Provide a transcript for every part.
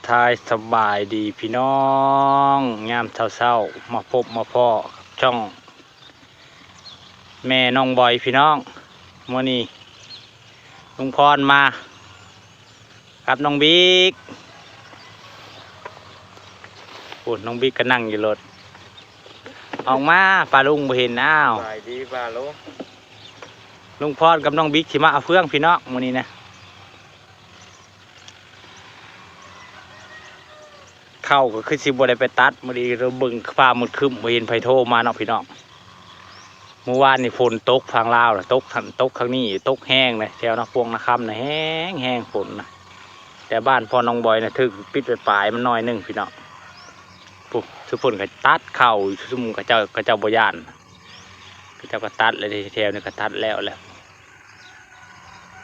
ທາຍສະບາຍດີພີ່ນ້ອງ ຍາມເຊົ້າໆ ມາພົບມາພໍ້ກັບຊ່ອງແມ່ນ້ອງບອຍພີ່ນ້ອງ. ມື້ນີ້ລຸງພອນມາກັບນ້ອງບິກ. ໂອ້ ນ້ອງບິກກໍນັ່ງຢູ່ລົດ. ອອກມາ ປ້າລຸງບໍ່ເຫັນ. ອ້າວ ສະບາຍດີປ້າລຸງ. ລຸງພອນກັບນ້ອງບິກຊິມາເອົາເຟືອງພີ່ນ້ອງ ມື້ນີ້ນະ. ເຂົ້າກໍຄືຊິບໍ່ໄດ້ໄປຕັດ ມື້ນີ້ເບິ່ງຟ້າມືດຄຶ້ມ ບໍ່ເຫັນໃຜໂທມາເນາະພີ່ນ້ອງ. ມື້ວານນີ້ຝົນຕົກຝັ່ງລາວນະ ຕົກ ຕົກທາງນີ້ ຕົກແຮງເລີຍ ແຖວນາປວງນາຄຳນະ ແຮງໆ ຝົນນະ. ແຕ່ບ້ານພໍ່ນ້ອງບອຍນະ ຖືກປິດໄປປາຍມັນໜ້ອຍໜຶ່ງພີ່ນ້ອງ. ຜູ້ ຊຸມເພິ່ນກໍຕັດເຂົ້າຢູ່ ຊຸມຂະເຈົ້າ ຂະເຈົ້າບໍ່ຢ້ານ ຂະເຈົ້າກໍຕັດແລ້ວເດ້. ແຖວນີ້ກໍຕັດແລ້ວແຫຼະ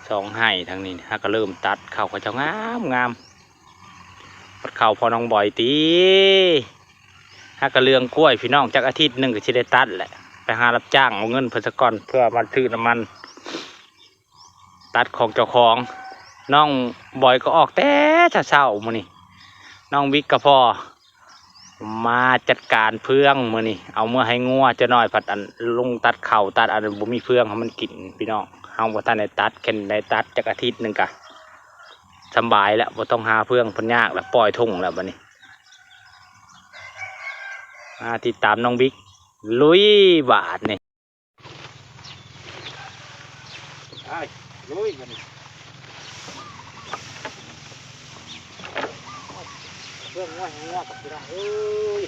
ສອງໄຮ່ທາງນີ້ ຫາກໍເລີ່ມຕັດເຂົ້າ ຂະເຈົ້າງາມໆ. ບັດເຂົ້າພໍ່ນ້ອງບອຍຕິ ຫາກໍເລື່ອງກ້ວຍພີ່ນ້ອງ ຈັກອາທິດໜຶ່ງກໍຊິໄດ້ຕັດແຫຼະ. ໄປຫາຮັບຈ້າງເອົາເງິນເພິ່ນສາກ່ອນ ເພື່ອມາຊື້ນ້ຳມັນ ຕັດຂອງເຈົ້າຂອງ. ນ້ອງບອຍກໍອອກແຕ່ເຊົ້າໆ ມື້ນີ້ ນ້ອງບິກກັບພໍ່ມາຈັດການເຟືອງມື້ນີ້ ເອົາເມືອໃຫ້ງົວ. ເຈົ້ານ້ອຍພັດອັນລົງຕັດເຂົ້າ ຕັດອັນບໍ່ມີເຟືອງໃຫ້ມັນກິນພີ່ນ້ອງ. ເຮົາບໍ່ທັນໄດ້ຕັດ ແຄ່ໄດ້ຕັດຈັກອາທິດໜຶ່ງກະສຳບາຍແລ້ວ ບໍ່ຕ້ອງຫາເຟືອງເພິ່ນຍາກແລ້ວ ປ່ອຍທົ່ງແລ້ວບັດນີ້. ມາຕິດຕາມນ້ອງບິກ ລຸຍບາດນີ້. ໄປລຸຍບັດນີ້ ເຟືອງງົວ ງົວກັບພີ່ນ້ອງເອີຍ.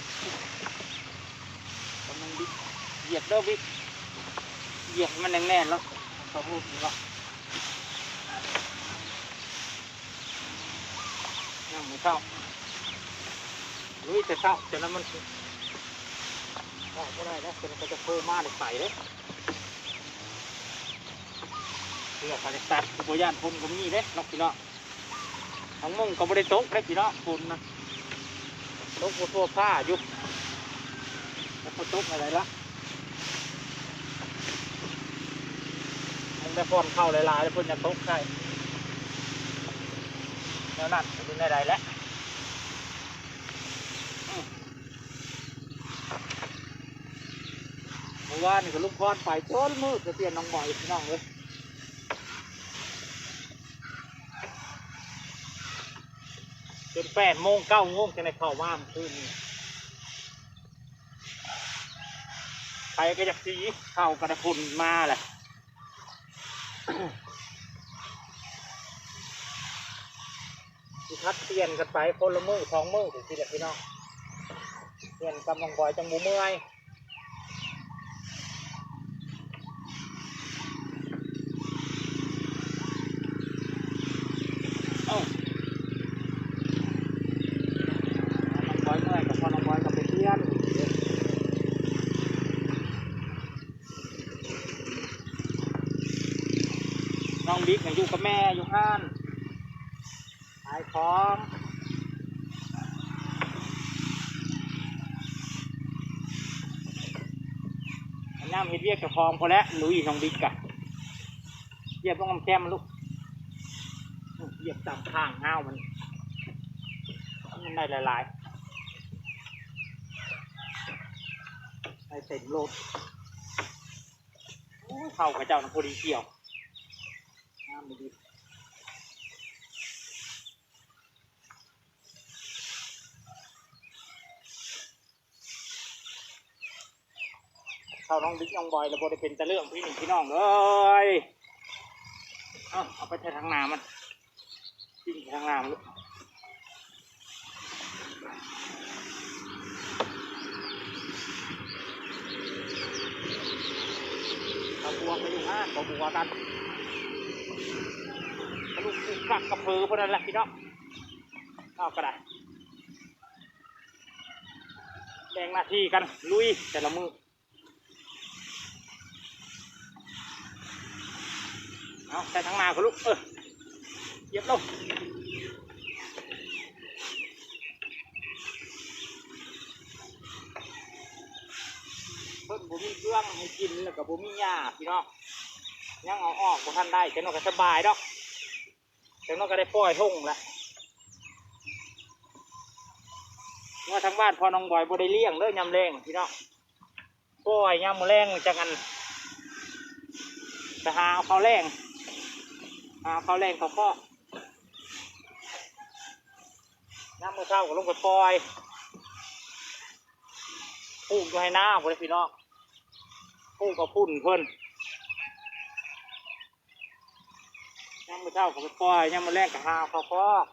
ກຳລັງບິດ ຢຽບເດີບິດ ຢຽບໃຫ້ມັນແໜ້ນໆ ແລ້ວ ສອງລູກນີ້ເນາະ. ຍາມມື້ເຊົ້າ ລຸຍແຕ່ເຊົ້າ ຈະນັ້ນມັນອອກບໍ່ໄດ້ແລ້ວ ເພິ່ນກໍຈະໂທມາໄດ້ໄປເດ້. ເພື່ອໄປຕັດ ຜູ້ບໍ່ຢ້ານຝົນກໍມີເດ້ເນາະພີ່ນ້ອງ. ທາງມຸງກໍບໍ່ໄດ້ຕົກເດ້ພີ່ນ້ອງ ຝົນນະ ຕົກບໍ່ທົ່ວຟ້າຢູ່ ແລ້ວກໍຕົກໄດ້ລະ ມັນໄດ້ຜ່ອນເຂົ້າຫຼາຍໆ ແລ້ວເພິ່ນຢາກຕົກໃສ່ ແນວນັ້ນເປັນແນວໃດແຫຼະ. ມື້ວານນີ້ກໍລຸງພອນໄປຈົນມືດ ໄປປ່ຽນນ້ອງບອຍພີ່ນ້ອງເອີຍ. ຈົນແປດໂມງເກົ້າໂມງ ຈັ່ງໄດ້ເຂົ້າມາມື້ຄືນນີ້. ໃຜກໍຢາກສີ ເຂົ້າກໍໄດ້ຜົນມາແຫຼະ. ຊິຜັດປ່ຽນກັນໄປຄົນລະມື້ສອງມື້ຈັ່ງຊີ້ແຫຼະພີ່ນ້ອງ ປ່ຽນກັບນ້ອງບອຍ ຈັ່ງບໍ່ເມື່ອຍ. ເອົ້າ ນ້ອງບອຍເມື່ອຍກໍພໍນ້ອງບອຍກໍໄປປ່ຽນ. ນ້ອງບິກນະຢູ່ກັບແມ່ຢູ່ຮ້ານ ຂາຍຂອງ. ຍາມເຮັດວຽກເຈົ້າຂອງພຸ້ນແຫຼະ ລຸຍ ນ້ອງບິກກະ ຢຽບລົງນ້ຳແຄມມັນລູກ ຢຽບຕາມຂ້າງຫ້າວມັນ ມັນໄດ້ຫຼາຍໆ ໄດ້ເຕັມໂລດ. ໂອ້ຍ ເຂົ້າເຂົາເຈົ້ານະ ພໍດີກ່ຽວ ງາມດີ. ເຂົ້ານ້ອງບິກນ້ອງບອຍແລ້ວບໍ່ໄດ້ເປັນຕາເລື່ອງພີ່ນ້ອງເອີຍ. ເອົາ ເອົາໄປໃສ່ທາງໜ້າມັນ ຖິ້ມໃສ່ທາງໜ້າມັນລູກ. ເອົາບົວໄປຢູ່ຫັ້ນ ເອົາບົວກັນ ກະລູກກຸກກັກກະເພີພຸ້ນນັ້ນແຫຼະພີ່ນ້ອງ. ເອົາກໍໄດ້ ແບ່ງໜ້າທີ່ກັນລຸຍແຕ່ລະມື້. ເອົາໃສ່ທາງໜ້າກໍລູກ ເອີ ຢຽບລົງ. ເພິ່ນບໍ່ມີເຄື່ອງໃຫ້ກິນ ແລ້ວກໍບໍ່ມີຫຍ້າພີ່ນ້ອງ ຍັງເອົາອອກບໍ່ທັນໄດ້ ຈັກໜ້ອຍກໍສະບາຍດອກ. ຈັກໜ້ອຍກໍໄດ້ປ່ອຍທົ່ງແລ້ວ. ງົວທາງບ້ານພໍ່ນ້ອງບອຍບໍ່ໄດ້ລ້ຽງເດີຍາມແລງພີ່ນ້ອງ. ປ່ອຍຍາມມື້ແລງຈັກອັນ ໄປຫາເອົາເຂົ້າແລງ ຫາເຂົ້າແລງເຂົ້າຄອກ. ຍາມມື້ເຊົ້າກໍລົງໄປປ່ອຍ ປູກຢູ່ໄຮ່ນາພຸ້ນເດ້ພີ່ນ້ອງ ປູກເອົາຝຸ່ນເພິ່ນ. ຍາມມື້ເຊົ້າກໍໄປປ່ອຍ ຍາມມື້ແລງກໍຫາເອົາເຂົ້າຄອກ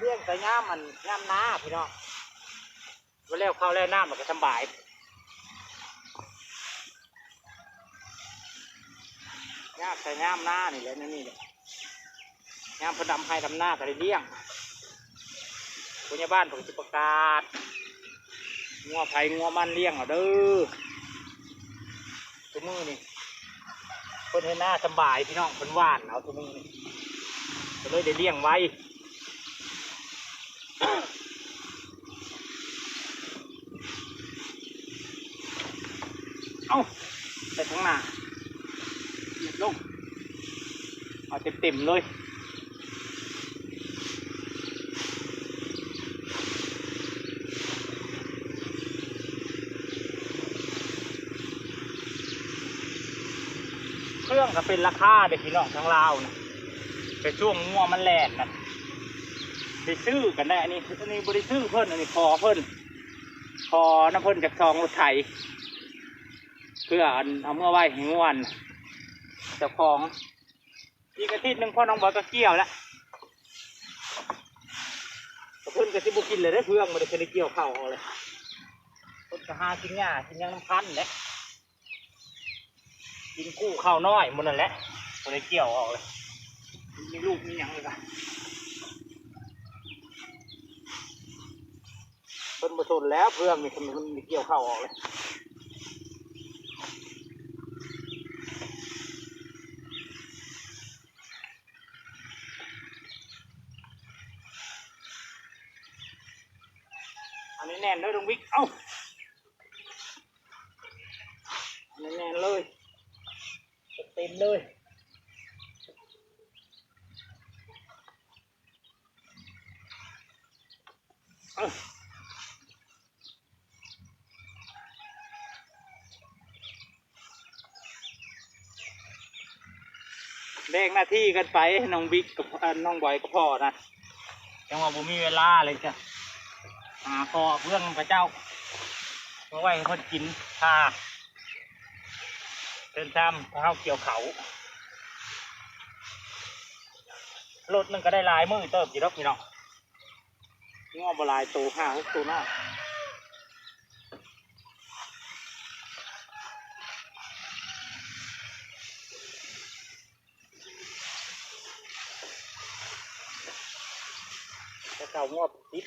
ລ້ຽງແຕ່ຍາມອັນ ຍາມນາພີ່ນ້ອງ. ວ່າແລ້ວເຂົ້າແລ້ວນ້ຳ ມັນກໍສຳບາຍ ຍາກແຕ່ຍາມນານີ້ແຫຼະ ແນວນີ້ແຫຼະ. ຍາມເພິ່ນດຳໄຮ່ດຳນາກໍໄດ້ລ້ຽງ ຜູ້ໃຫຍ່ບ້ານເພິ່ນກໍຊິປະກາດ ງົວໃຜງົວມັນລ້ຽງເອົາເດີ. ຊຸມື້ນີ້ເພິ່ນເຮັດນາສຳບາຍພີ່ນ້ອງ ເພິ່ນຫວ່ານເອົາຊຸມື້ນີ້ ກໍເລີຍໄດ້ລ້ຽງໄວ. ເອົາ ໃສ່ທາງໜ້າ ເກັບລົງ ເອົາເຕັມໆເລີຍ. ເຄື່ອງກໍເປັນລາຄາເດ້ພີ່ນ້ອງ ທາງລາວນະ ໄປຊ່ວງງົວມັນແລ່ນນະ ໄປຊື້ກັນໄດ້. ອັນນີ້ ອັນນີ້ບໍ່ໄດ້ຊື້ເພິ່ນ ອັນນີ້ຂໍເພິ່ນ ຂໍນຳເພິ່ນຈັກສອງລົດໄຖ ເພື່ອອັນ ເອົາເມືອໄວ້ໃຫ້ງົວເຈົ້າຂອງ. ອີກອາທິດໜຶ່ງພໍ່ນ້ອງບອຍກໍກ່ຽວແລ້ວ ເພິ່ນກໍຊິບໍ່ກິນແລ້ວເດ້ ເພື່ອງບໍ່ໄດ້ ເພິ່ນໄດ້ກ່ຽວເຂົ້າອອກແລ້ວ ເພິ່ນກໍຫາກິນຫຍ້າກິນຫຍັງນຳພັນແຫຼະ ກິນກູ້ເຂົ້ານ້ອຍໝົດນັ້ນແຫຼະ ບໍ່ໄດ້ກ່ຽວອອກແລ້ວ ມີລູກມີຫຍັງແລ້ວກະ ເພິ່ນບໍ່ສົນແລ້ວ ເພື່ອງນີ້ ເພິ່ນໄດ້ກ່ຽວເຂົ້າອອກແລ້ວ. ອັນນີ້ແໜ້ນເດີນ້ອງວິກ ເອົ້າ ອັນນີ້ແໜ້ນເລີຍ ເຕັມເລີຍ. ແບ່ງໜ້າທີ່ກັນໄປ ນ້ອງບິກກັບ ອັນ ນ້ອງບອຍກັບພໍ່ນະ ຈັ່ງວ່າບໍ່ມີເວລາເລີຍ ຈະຫາຂໍເພື່ອນຂະເຈົ້າມາໄວ້ໃຫ້ເພິ່ນກິນ ຖ້າເດີນທາງ ຖ້າເຮົາກ່ຽວເຂົ້າ ລົດໜຶ່ງກໍໄດ້ຫຼາຍມື້ເຕີບຢູ່ດອກພີ່ນ້ອງ. ງົວບໍ່ຫຼາຍໂຕ ຫ້າຫົກໂຕເນາະ ແຕ່ເກົ່າງົວຕິດ.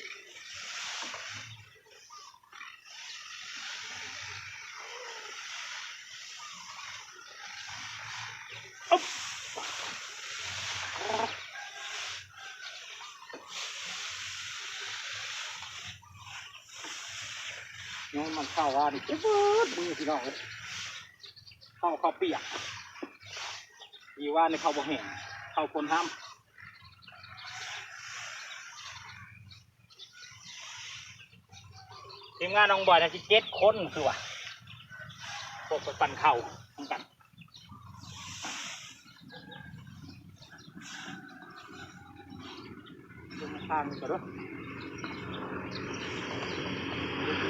ຍ້ອນມັນເຂົ້າວ່ານີ້ເຈັບເບິດມືພີ່ນ້ອງເອີຍ ເຂົ້າ ເຂົ້າປຽກ ດີວ່ານີ້ເຂົ້າບໍ່ແຫ້ງ ເຂົ້າຝົນຫ້ຳ. ທີມງານນ້ອງບອຍໜ້າຊິເຈັດຄົນຄືວ່າ ພວກໄປປັ່ນເຂົ້ານຳກັນ ລົງທາງນີ້ກ່ອນເດີ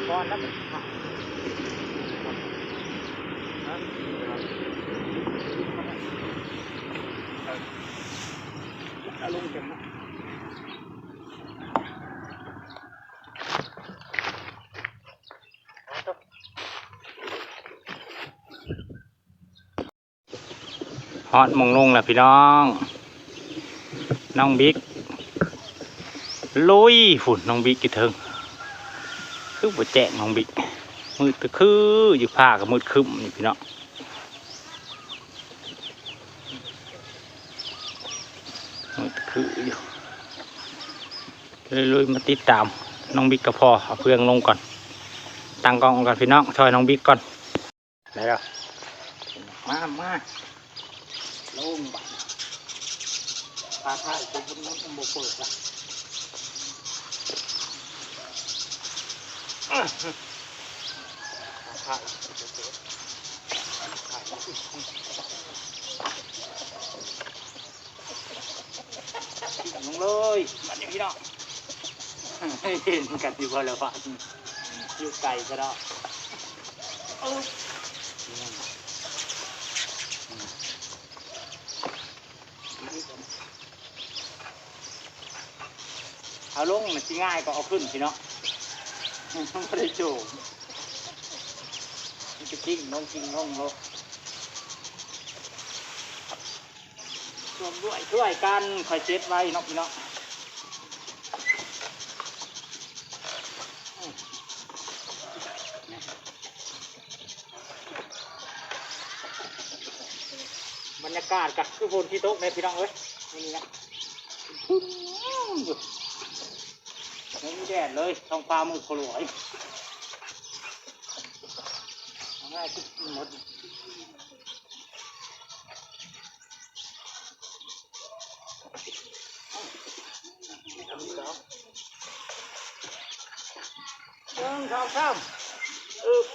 ກ່ອນແລ້ວ ເອົາລົງກັນເນາະ. ຮອດໝ່ອງລົງແລ້ວພີ່ນ້ອງ ນ້ອງບິກລຸຍພຸ້ນ ນ້ອງບິກຢູ່ເທິງ ຄືບໍ່ແຈ້ງນ້ອງບິກ ມືດຕະຄືຢູ່ ຟ້າກໍມືດຄຶ້ມຢູ່ພີ່ນ້ອງ. ຄືຢູ່ ເລີຍລຸຍມາຕິດຕາມນ້ອງບິກກັບພໍ່ ເອົາເຟືອງລົງກ່ອນ ຕັ້ງກ້ອງກ່ອນພີ່ນ້ອງ ຊ່ອຍນ້ອງບິກກ່ອນ ໄດ້ແລ້ວ ມາ ມາ ລົງບາດ ພາຖ່າຍໄປເບິ່ງ ມັນບໍ່ເປີດລະ. ลงเลยบัดนี้พี่น้อง เห็นกันอยู่บ่ละบาดนี้ อยู่ไกลซะดอก เอาลงมันสิง่ายกว่าเอาขึ้นพี่น้อง มันบ่ได้โจม มันจะกิ้งลง กิ้งลงโลด ร่วมด้วยช่วยกัน ค่อยเก็บไว้เนาะพี่น้อง บรรยากาศก็คือฝนสิตกเลยพี่น้องเอ้ย มื้อนี้นะ ไม่มีแดดเลย ท้องฟ้ามืดโคลอย เอาง่ายคือหมด หนึ่ง สอง สาม อึบ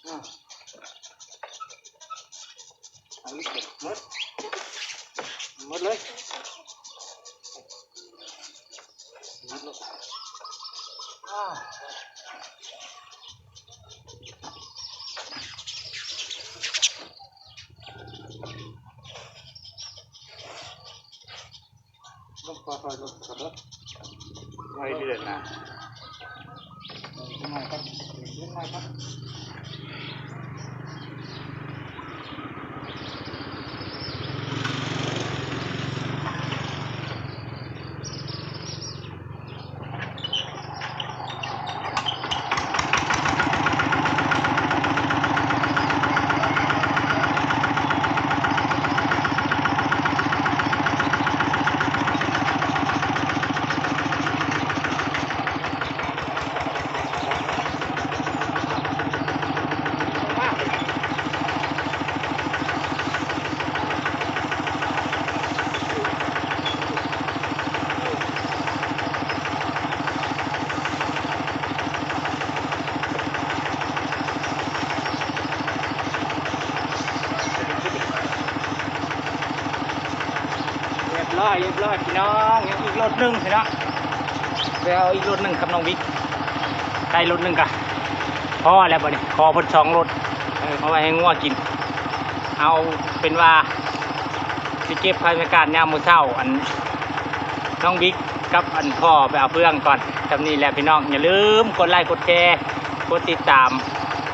อ่า เอาอีกเด้อ หมด หมดเลย หมดเลย อ่า ลงปลาคอยลงกระเบิด ไว้เดือนนะ เออ ลงมาครับ ลงมาครับ เรียบร้อย เรียบร้อยพี่น้อง ยังอีกรถหนึ่งพี่น้อง ไปเอาอีกรถหนึ่งกับน้องวิก ได้รถหนึ่งกะพอแล้วบัดนี้ ขอเพิ่นสองรถ เออ เอาไว้ให้งัวกิน เอาเป็นว่า สิเก็บภาพบรรยากาศยามมื้อเช้า อัน น้องบิ๊กกับอันพ่อไปเอาเฟืองก่อน จำนี้แหละพี่น้อง อย่าลืมกดไลค์ กดแชร์ กดติดตาม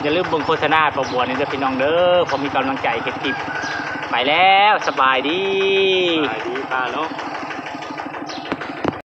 อย่าลืมเบิ่งโฆษณาป้าบัวนี่เด้อพี่น้องเด้อ พอมีกำลังใจเฮ็ดคลิป ไปแล้ว สบายดี สบายดีป้าเนาะ